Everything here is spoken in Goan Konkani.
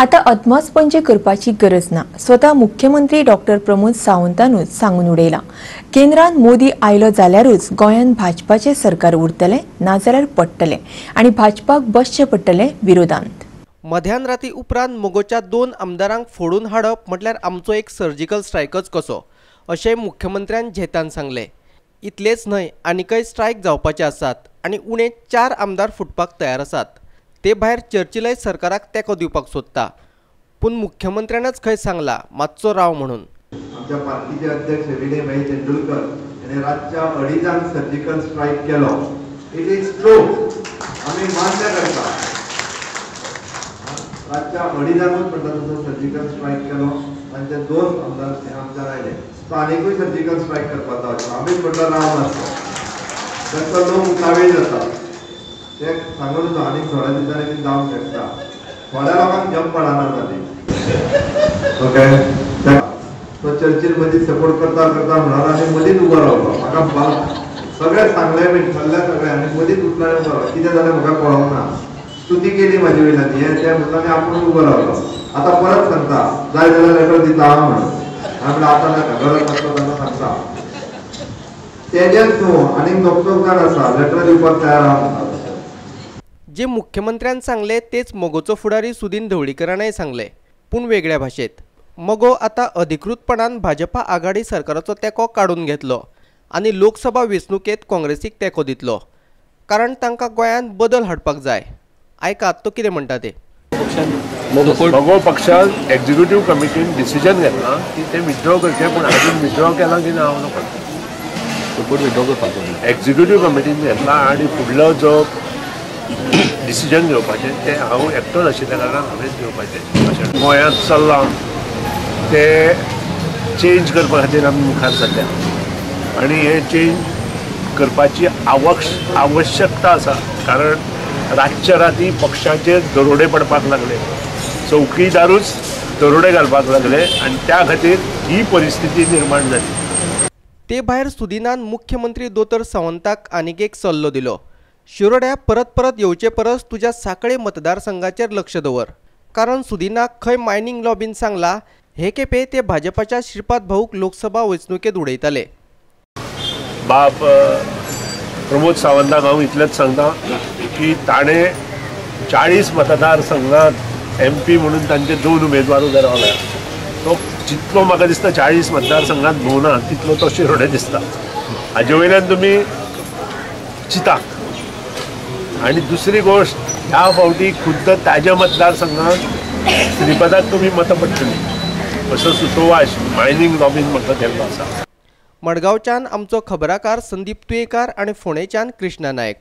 आता अदमासपंचे करपाची गरज ना. स्वतः मुख्यमंत्री डॉक्टर प्रमोद सावंतानूच सांगून उडयला, केंद्रान मोदी आयलो जाल्यारूच गोंयांत भाजपाचें सरकार उरतलें, नाजाल्यार पडटलें आनी भाजपाक बसचें पडटलें विरोधांत. मध्यान राती उपरांत मगोच्या 2 आमदारांक फोडून हाडप म्हटल्यार आमचो एक सर्जिकल स्ट्रायकच कसो, अशें मुख्यमंत्र्यान झेतान सांगलें. इतलेंच न्हय, आनीकय स्ट्रायक जावपाचे आसात आनी उणे 4 आमदार फुटपाक तयार आसात. ते भायर चर्चिलय सरकाराक तेंको दिवपाक सोदता, पूण मुख्यमंत्र्यानच खंय सांगला मातसो राव म्हणून. आमच्या पार्टीचे अध्यक्ष विनय भाई तेंडुलकर यांनी रातच्या 2:30 सर्जिकल स्ट्रायक केलो. It is true, आमी मान्य करता. रातच्या 2:30 म्हणटा तसो सर्जिकल स्ट्रायक केलो, तांचे 2 आमदार आमदार आयले. तो आनीकूय सर्जिकल स्ट्रायक करपाचो आसलो, आमीच म्हणटा राव मातसो, तांकां लोक उतावीळ जाता. ते सांगून आनीक थोड्या दिसांनी बी जावंक शकता. थोड्या लोकांक जम पडना जाली. ओके, तो चर्चील मदीं सपोर्ट करता करता म्हणून आनी मदींच उबो रावलो. म्हाका सगळें सांगलें बी ठरलें सगळें आनी मदींच उठलो आनी उबो रावलो. कितें जालें म्हाका कळोंक ना. स्तुती केली म्हाजी वयल्यान, हें तें म्हणून आनी आपूण उबो रावलो. आतां परत सांगता, जाय जाल्यार लेटर दिता हांव म्हणून. हांवें म्हणलें आतां नाका, गरज नासता तेन्ना सांगता. तेजेच न्हू आनीक दोग जाण आसा लेटर दिवपाक तयार आहा म्हणटा. जे मुख्यमंत्र्यान सांगले तेच मगोचो फुडारी सुदीन ढवळीकरानय सांगले, पूण वेगळ्या भाशेत. मगो आतां अधिकृतपणान भाजपा आघाडी सरकाराचो तेंको काडून घेतलो आनी लोकसभा वेंचणुकेंत काँग्रेसीक तेंको दितलो, कारण तांकां गोंयांत बदल हाडपाक जाय. आयकात तो कितें म्हणटा ते. मगो पक्षान एक्झिक्युटिव्ह कमिटीन डिसिजन घेतला की ते विथड्रॉ करचे, पूण अजून विथड्रॉ केला की ना हांव नको. एक्झिक्युटिव्ह कमिटीन घेतला आनी फुडलो जो डिसिजन घेवपाचें तें हांव एकटोच आशिल्ल्या कारणान हांवेंच घेवपाचें. अशें गोंयांत चल्लां तें चेंज करपा खातीर आमी मुखार सरल्या आनी हें चेंज करपाची आवश्यकता आसा, कारण रातच्या राती पक्षाचेर दरोडे पडपाक लागले, चौकीदारूच दरोडे घालपाक लागले आनी त्या खातीर ही परिस्थिती निर्माण जाली. ते भायर सुदिनान मुख्यमंत्री दोतोर सावंताक आनीक एक सल्लो दिलो, शिरोड्या परत परत येवचे परस तुज्या साखळे मतदारसंघाचेर लक्ष दवर, कारण सुदिनाक खंय मायनिंग लॉबीन सांगला हे खेपे ते भाजपाच्या श्रीपाद भाऊक लोकसभा वेंचणुकेत उडयतले. बाब प्रमोद सावंताक हांव इतलेंच सांगता की ताणें 40 मतदारसंघात MP म्हणून तांचे 2 उमेदवार उबे रावल्या. तो जितलो म्हाका दिसता 40 मतदारसंघात भोंवना तितलो तो शिरोडे दिसता. हाजे वयल्यान तुमी चिंता. आनी दुसरी गोश्ट, ह्या फावटी खुद्द ताज्या मतदारसंघात श्रीपदाक तुमी मतां पडटली असो सुतोवाच मायनिंग लॉबीन म्हाका केल्लो आसा. मडगांवच्यान आमचो खबराकार संदीप तुयेकार आनी फोंडेच्यान कृष्णा नायक.